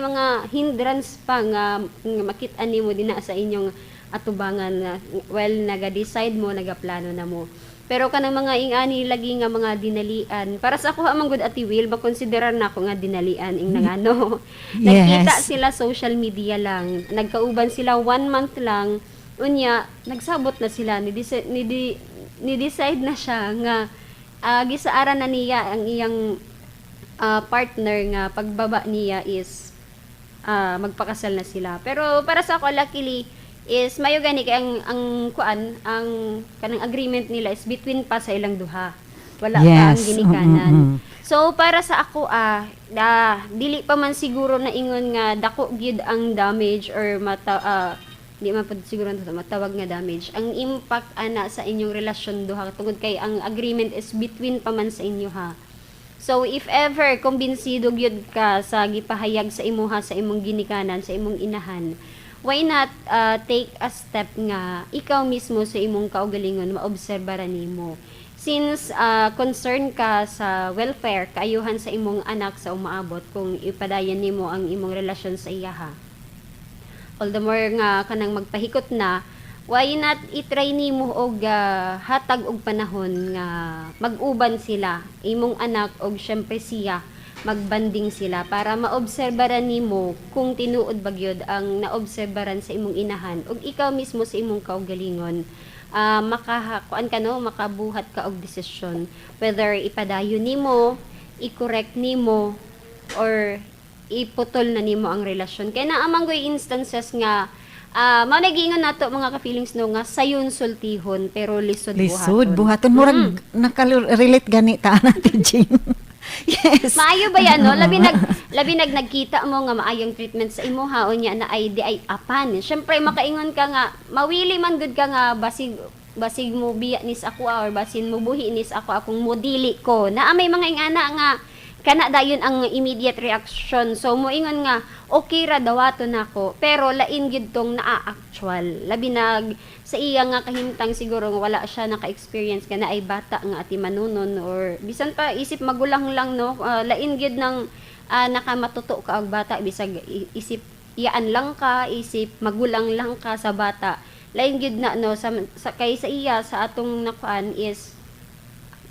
may mga hindrance pa nga makit-an nimo dinha sa inyong atubangan na well, naga-decide mo, nagaplano na mo. Pero kanang mga ingani lagi nga mga dinalian, para sa ako man gud, Ate Will, makonsiderar na ako nga dinalian ing nangano. Nagkita sila social media lang, nagkauban sila one month lang, unya nagsabot na sila ni decide na siya nga gisaaran na niya ang iyang partner nga pagbaba niya is magpakasal na sila. Pero para sa ako, luckily is mayo gani kay ang kuan, ang kanang agreement nila is between pa sa ilang duha. Wala pa ang ginikanan. So para sa ako dili pa man siguro na ingon nga dako gyud ang damage or mata di man pud siguro na matawag nga damage. Ang impact ana sa inyong relasyon duha tungod kay ang agreement is between pa man sa inyo ha. So if ever kumbinsido gyud ka sa gipahayag sa imuha, sa imong ginikanan, sa imong inahan, why not take a step nga ikaw mismo sa imong kaugalingon maobserbara nimo? Since concern ka sa welfare, kaayuhan sa imong anak sa umaabot kung ipadayon nimo ang imong relasyon sa iyaha. All the more nga kanang magpahikot na, why not i-try nimo og hatag og panahon nga mag-uban sila, imong anak og syempre siya, magbanding sila para maobserbaran nimo kung tinuod ba gyud ang naobserbaran sa imong inahan ug ikaw mismo sa imong kaugalingon maka kuan ka no, makabuhat ka og desisyon whether ipadayon nimo, i-correct nimo or iputol na nimo ang relasyon. Kay naa man goy instances nga mao na giingon nato, mga ka-feelings no, nga sayon sultihon pero lisod Lisod buhaton. Buhaton. Murag nakal-relate gani ta natin, Jing. Yes. Maayo ba yan, no? Labi nag nagkita mo nga maayong treatment sa imuha, unya na ay di ay apan. Syempre makaingon ka nga mawili man gud ka nga basig basig mo biya nis ako or basin mo buhi nis ako akong modili ko. Naa may mga ingana nga kana dayon ang immediate reaction. So moingon nga okay ra, dawato nako, pero lain gyud tong naa-actual. Labi nag sa iya nga kahimtang, siguro nga wala siya naka-experience ka na ay bata nga ati manunon or bisan pa isip magulang lang no, lain gyud ng nakamatuto ka og bata bisag isip iyaan lang ka, isip magulang lang ka sa bata. Lain gyud na no sa kay sa iya sa atong nakuan is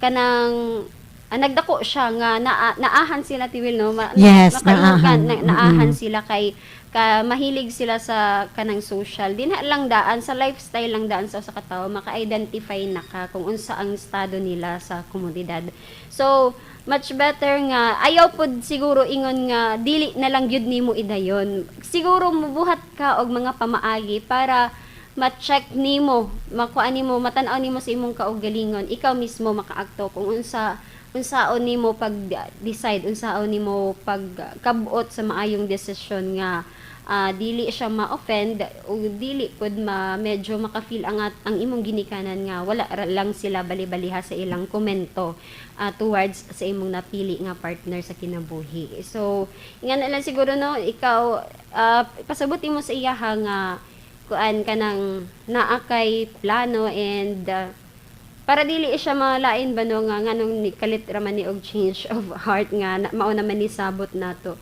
kanang nagdako siya nga naahan sila tiwil no makaingon ka, Naahan. Naahan sila kay ka mahilig sila sa kanang social dinha lang daan sa lifestyle lang daan sa usa ka tawo maka-identify na ka kung unsa ang estado nila sa komunidad. So much better nga ayaw pod siguro ingon nga dili na lang gyud nimo idayon. Siguro mubuhat ka og mga pamaagi para ma-check nimo, makuha nimo, matan-aw nimo sa imong kaugalingon, ikaw mismo makaakto kung unsaon nimo pag decide, unsaon nimo pag kabuot sa maayong desisyon nga dili siya ma-offend o dili pud ma medyo maka-feel ang imong ginikanan nga wala ra lang sila bali-baliha sa ilang komento towards sa imong napili nga partner sa kinabuhi. So, nga na lang siguro no, ikaw pasabuti mo sa iyaha nga kuan kanang naa kay plano and para dili siya malain ba no nga nganong ni kalit ra man ni og change of heart nga na, mao naman ni sabot nato.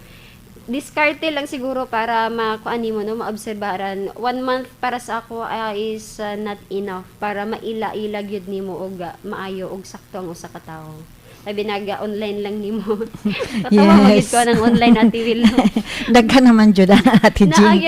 Diskarte lang siguro para makuan nimo no, maobserbaran. One month para sa ako is not enough para maila-ila gyud nimo og maayo og sakto ang usa ka tawo, labi naga online lang nimo. Katawa yes. Yes. Ko ng online, Ate Will. Daghan naman jud ana, Ate Jing.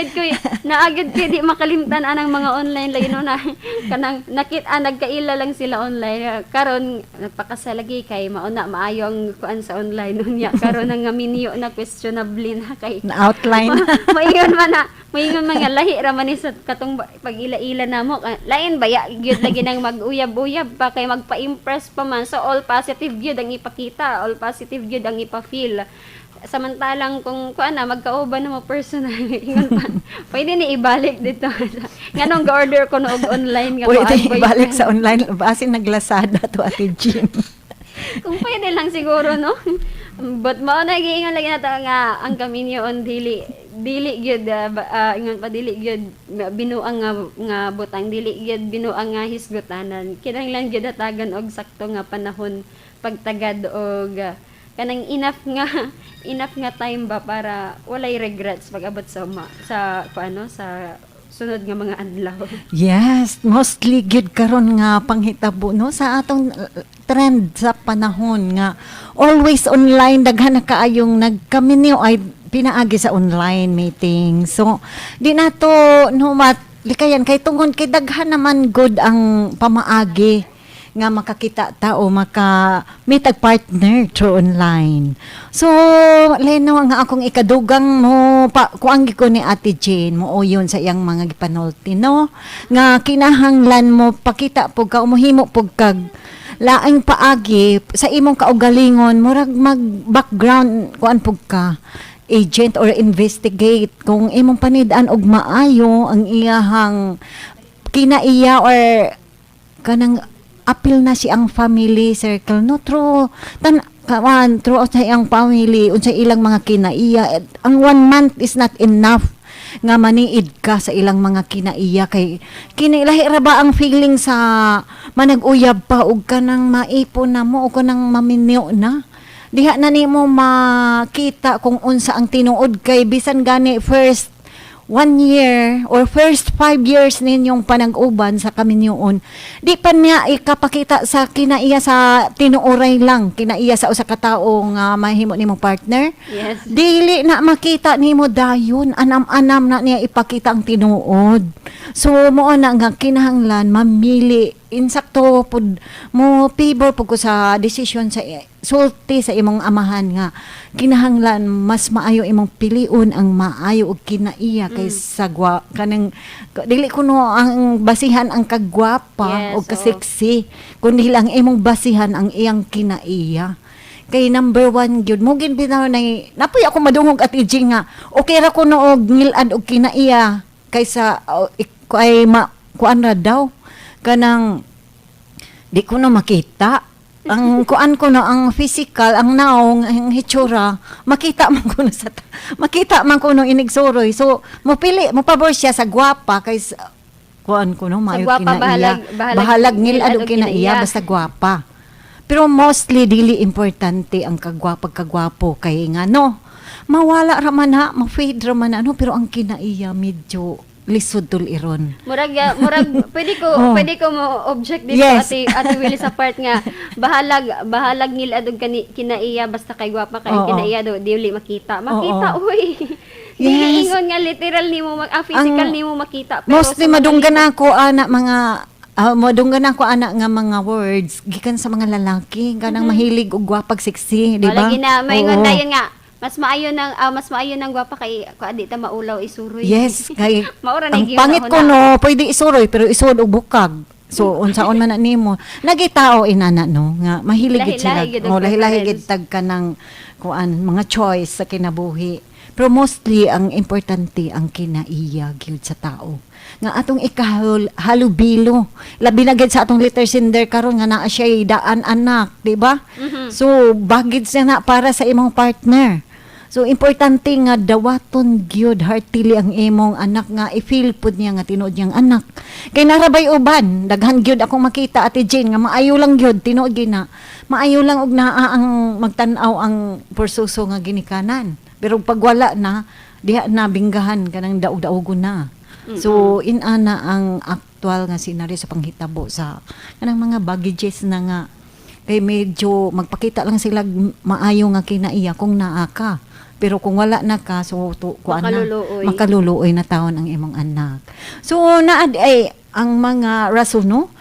Naagad ko di makalimtan anang mga online lagi no na kanang nakita nagkaila lang sila online. Karon nagpakasal lagi kay mauna maayo ang kuan sa online. Unya karon ang nga minyo na questionable na kay Na outline. Maingon man nga lahi ra man ni sa katong pag-ila-ila namo. Lain ba ya gyud lagi nang mag-uyab-uyab pa kay magpa-impress pa man, so all positive gyud ang ipakita, all positive gyud ang ipa-feel, samantalang kung kuan na magkauban na mo personal, ingon pa pwede ni ibalik dito nganong ga-order ko no og online nga Pwede kuan, boyfriend. Ibalik sa online. Basin naglasada to, Ate Jing. Kung pwede lang siguro no, but mao na giingon lagi nato nga ang kaminyo on dili dili gyud ingon pa dili gyud binuang nga butang, dili gyud binuang nga hisgutanan. Kinahanglan gyud hatagan og sakto nga panahon pagtagad og Kanang enough nga time ba para walay regrets pag abot sa paano sa sunod nga mga adlaw. Yes, mostly gyud karon nga panghitabo, no, sa atong trend sa panahon nga always online, daghan na kaayong nagkaminyo ay pinaagi sa online meeting. So di nato, no, mat likayan kay tungod kay daghan naman gud ang pamaagi nga makakita ta o maka meet ag partner through online. So, Leno, nga akong ikadugang mo pa kuang ko ni Ate Jane mo uyon sa iyang mga gipanulti, no, nga kinahanglan mo pakita pug ka, umuhimo pug kag laing paagi sa imong kaugalingon, murag mag background kuan pug ka agent or investigate kung imong panid-an og maayo ang iyahang kinaiya or kanang apil na si ang family circle, no, true tan kawan through sa iyang family, unsa ilang mga kinaiya. Eh, ang one month is not enough nga maniid ka sa ilang mga kinaiya kay kinilahi ra ba ang feeling sa manag-uyab pa og kanang maipon na mo o kanang maminyo na, diha na nimo makita kung unsa ang tinuod kay bisan gani first one year or first 5 years ninyong panag-uban sa kaminyoon, di pa niya ikapakita sa kinaiya, sa tinuoray lang kinaiya sa usa ka tawo nga mahimo nimong partner. Dili na makita nimo dayon, anam-anam na niya ipakita ang tinuod. So mo na nga kinahanglan mamili insakto pud mo. Favor pud ko sa desisyon sa sulti sa imong amahan nga kinahanglan mas maayo imong piliun ang maayo og kinaiya kaysa gwa kanang dili kuno ang basihan ang kagwapa o kaseksi, kundi lang imong basihan ang iyang kinaiya kay number one gyud mo gin bitaw na napoy ako madungog at iji nga okay ra kuno og ngilad og kinaiya kaysa ay ma kuan ra daw kanang di ko na makita ang kuan ko no, ang physical, ang naong, ang hitsura, makita man ko no inigsuroy. So mopili, mo pabor siya sa gwapa kay kuan ko no maayo gwapa, kinaiya. Bahalag bahalag ngilad ngilad og og kinaiya kinaiya. Basta gwapa. Pero mostly dili importante ang kagwapa, kagwapo kay nga no mawala ra man ha, ma-fade ra man ano, pero ang kinaiya medyo lisod tul-iron. Murag pwede ko pwede ko mo object dito, Ate Willie, sa part nga bahalag ngilad og kani kinaiya basta kay gwapa kay kinaiya do dili makita. Makita uy. Dili ingon nga literal nimo physical nimo makita, pero Mostly sa mga madunggan ako ana mga madunggan ako ana nga mga words gikan sa mga lalaki kanang mahilig og gwapag sexy, di ba? Lagi na maingon dayon nga mas maayo ng gwapa kay di ta maulaw isuroy. Yes, kay Maura na ang gyud pangit sa ko una. no, pwede isuroy pero isuod og bukag. So unsaon man na nimo. Nagitao inana, no, nga mahilig gid sila. Lahi-lahi gid ang Oh, lahi-lahi gid preference. tag kanang kuan mga choice sa kinabuhi. Pero mostly ang importante ang kinaiya gyud sa tao. Nga atong ikahul halubilo. Labi na gid sa atong letter sender karon nga naa siya daan anak, di ba? So bagid siya na para sa imong partner. So importante nga dawaton gyud heartily ang imong anak nga i-feel pud niya nga tinuod niyang anak. Kay narabay uban, daghan gyud akong makita, Ate Jane, nga maayo lang gyud tinuod gyud na. Maayo lang og naa ang magtan-aw ang porsuso nga ginikanan. Pero pag wala na, diha na binggahan kanang daog-daogon na. So inana ang aktual nga senaryo sa panghitabo sa kanang mga baggages na nga kay medyo magpakita lang sila maayo nga kinaiya kung naa ka. Pero kung wala na ka, so to, kuan na, Makaluluoy. makaluluoy na taon ang imong anak. So naad ay ang mga rason, no?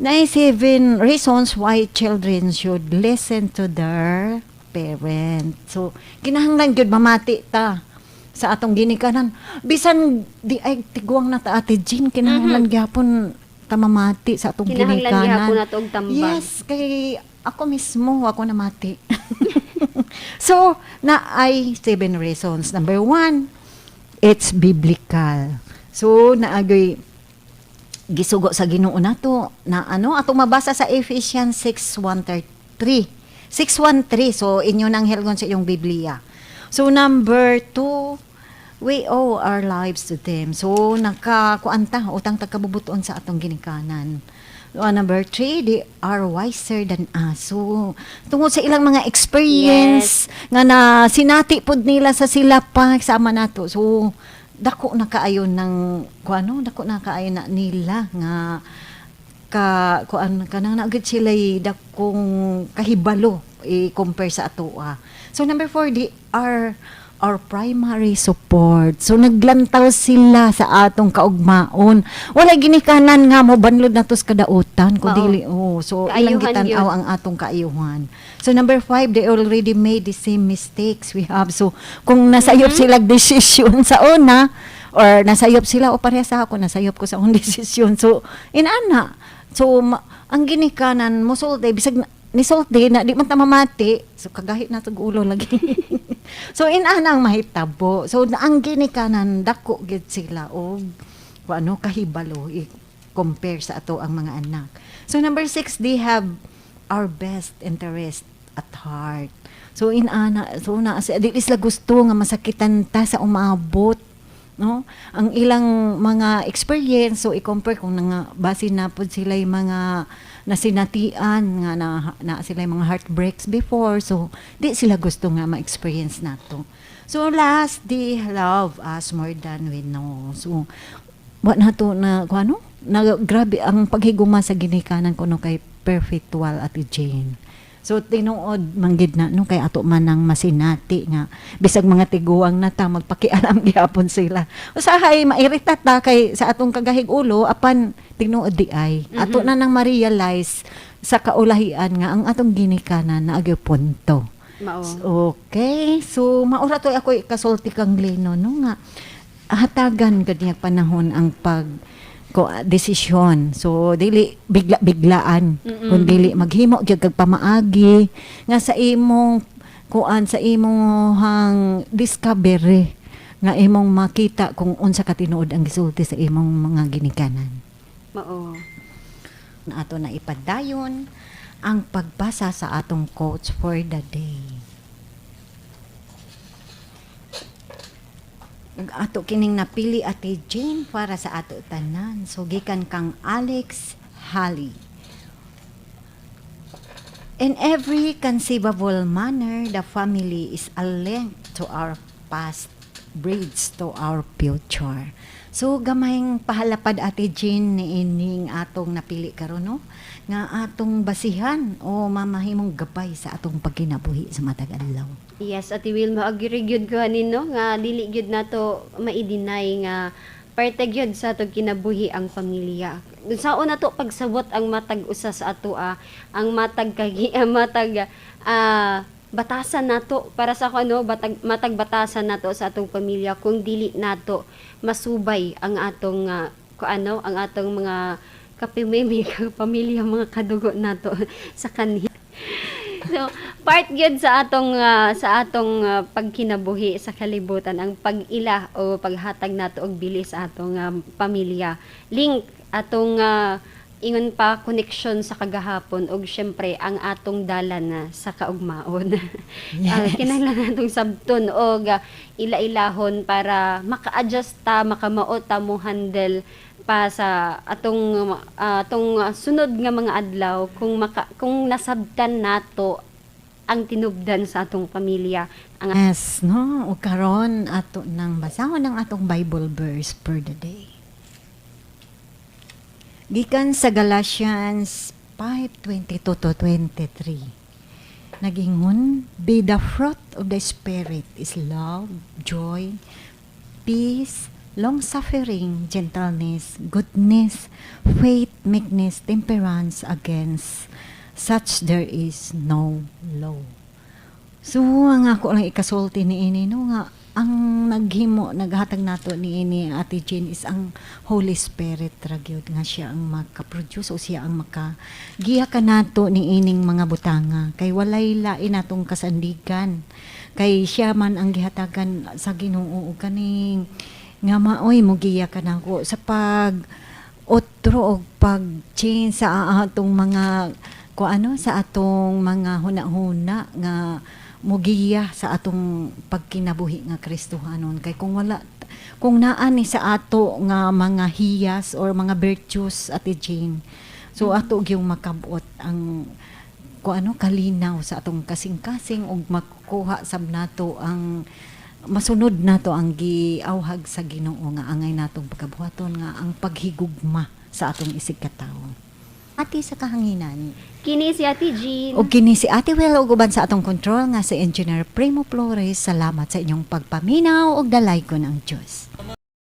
Na seven reasons why children should listen to their parents. So kinahanglan gyud mamati ta sa atong ginikanan. Bisan di ay tiguang na ta, Ate Jean, kinahanglan gyapon ta mamati sa atong Kinahanglan ginikanan. gihapon nato og tambag. Yes, kay ako mismo, ako namati. So, na ay seven reasons. Number one, it's biblical. So, naagoy gisugo sa Ginoo nato na ano atong mabasa sa Ephesians 6:1-3. 6:1-3. So, inyo nang helgon sa iyong Biblia. So, number two, we owe our lives to them. So, nakakuan ta, utang tagkabubuton sa atong ginikanan. Number three, they are wiser than us. So, tungod sa ilang mga experience nga na sinati pod nila sa sila pa sama nato. So, dako na kaayo ng kuano, dako na kaayo na nila nga ka kuan kanang naa gyud sila dakong kahibalo i-compare sa atoa. So number four, they are our primary support. So naglantaw sila sa atong kaugmaon. Wala ginikanan nga mo banlod nato sa kadautan kun dili, oh. So ilang Kaayuhan gitan-aw gyud. Ang atong kaayuhan. So number five, they already made the same mistakes we have. So kung nasayop sila desisyon sa una or nasayop sila o pareha sa ako, nasayop ko sa akong desisyon. So inana. So ang ginikanan mosulti bisag nisulti na di man ta mamati. So kagahi na tog ulo lagi. So inana ang mahitabo. So ang ginikanan dako gid sila og kung ano kahibalo i-compare sa ato ang mga anak. So number six, they have our best interest at heart. So inana, so na dili sila gusto nga masakitan ta sa umabot, no? Ang ilang mga experience, so i-compare kung nga base na pod sila yung mga nasinatian nga na sila yung mga heartbreaks before, so di sila gusto nga ma-experience nato. So last, they love us more than we know. So wa na to na kung ano na, grabe ang paghiguma sa ginikanan kuno kay perpetual, Ate Jane. So tinuod manggid na, no, kay ato man ang masinati nga bisag mga tiguang na ta, magpakialam gihapon sila. Usahay mairita ta kay sa atong kagahig ulo, apan tinuod di ay ato na nang ma-realize sa kaulahian nga ang atong ginikanan na agyo punto. Mao. Okay. So, maura to ako ikasulti kang Lino, no, nga hatagan gud niya panahon ang pag ko desisyon. So dili bigla-biglaan kun dili maghimo gyud kag pamaagi nga sa imong kuan, sa imong discovery nga imong makita kung unsa ka tinuod ang gisulti sa imong mga ginikanan. Mao. Na ato na ipadayon ang pagbasa sa atong quotes for the day. Ug ato kining napili, Ate Jane, para sa ato tanan. So gikan kang Alex Haley. "In every conceivable manner, the family is a link to our past, bridge to our future." So gamayng pahalapad, Ate Jane, ni ining atong napili karon, no, nga atong basihan o mamahimong gabay sa atong pagkinabuhi sa matag adlaw. Yes, Ate Wilma, agree gyud ko nino nga dili gyud nato mai-deny nga parte gyud sa atong kinabuhi ang pamilya. Sa una to pagsabot ang matag usa sa ato ang matag kagi matag batasan nato para sa ako, ano, batag, matag batasan nato sa atong pamilya kung dili nato masubay ang atong ano, ang atong mga kapimimi, pamilya, mga kadugo nato sa kanhi. So, part gyud sa atong pagkinabuhi sa kalibutan ang pag-ila o paghatag nato og bili sa atong pamilya. Link atong ingon pa connection sa kagahapon ug syempre ang atong dalan na sa kaugmaon. Kinahanglan natong sabton og ila-ilahon para maka-adjust ta, makamao ta mo handle pa sa atong sunod nga mga adlaw kung nasabtan nato ang tinubdan sa atong pamilya ang Yes, no? O karon ato nang basahon ang atong Bible verse for the day. Gikan sa Galatians 5:22 to 23. Nagingon, "But the fruit of the Spirit is love, joy, peace, long-suffering, gentleness, goodness, faith, meekness, temperance. Against such there is no law." So, ang ako lang ikasulti ni ini, no, nga ang naghimo, naghatag nato ni ini, Ate Jane, is ang Holy Spirit ra gyud nga siya ang maka-produce o siya ang maka giya kanato ni ining mga butanga kay walay lain natong kasandigan kay siya man ang gihatagan sa Ginoo ug kaning nga maoy mo giya kanako sa pag otro og pag-change sa atong mga ko ano, sa atong mga huna-huna nga mugiya sa atong pagkinabuhi nga Kristohanon. Kay kung wala, kung naa ni sa ato nga mga hiyas or mga virtues, Ate Jane. So ato gyung makabot ang kung ano kalinaw sa atong kasing-kasing ug makuha sab nato ang masunod nato ang giawhag sa Ginoo nga angay natong pagkabuhaton nga ang paghigugma sa atong isig katawo. Ati sa kahanginan. Kini si Ate Jean. Og kini si Ate Will ug uban sa atong control nga si Engineer Primo Flores. Salamat sa inyong pagpaminaw ug dalaygon ang Dios.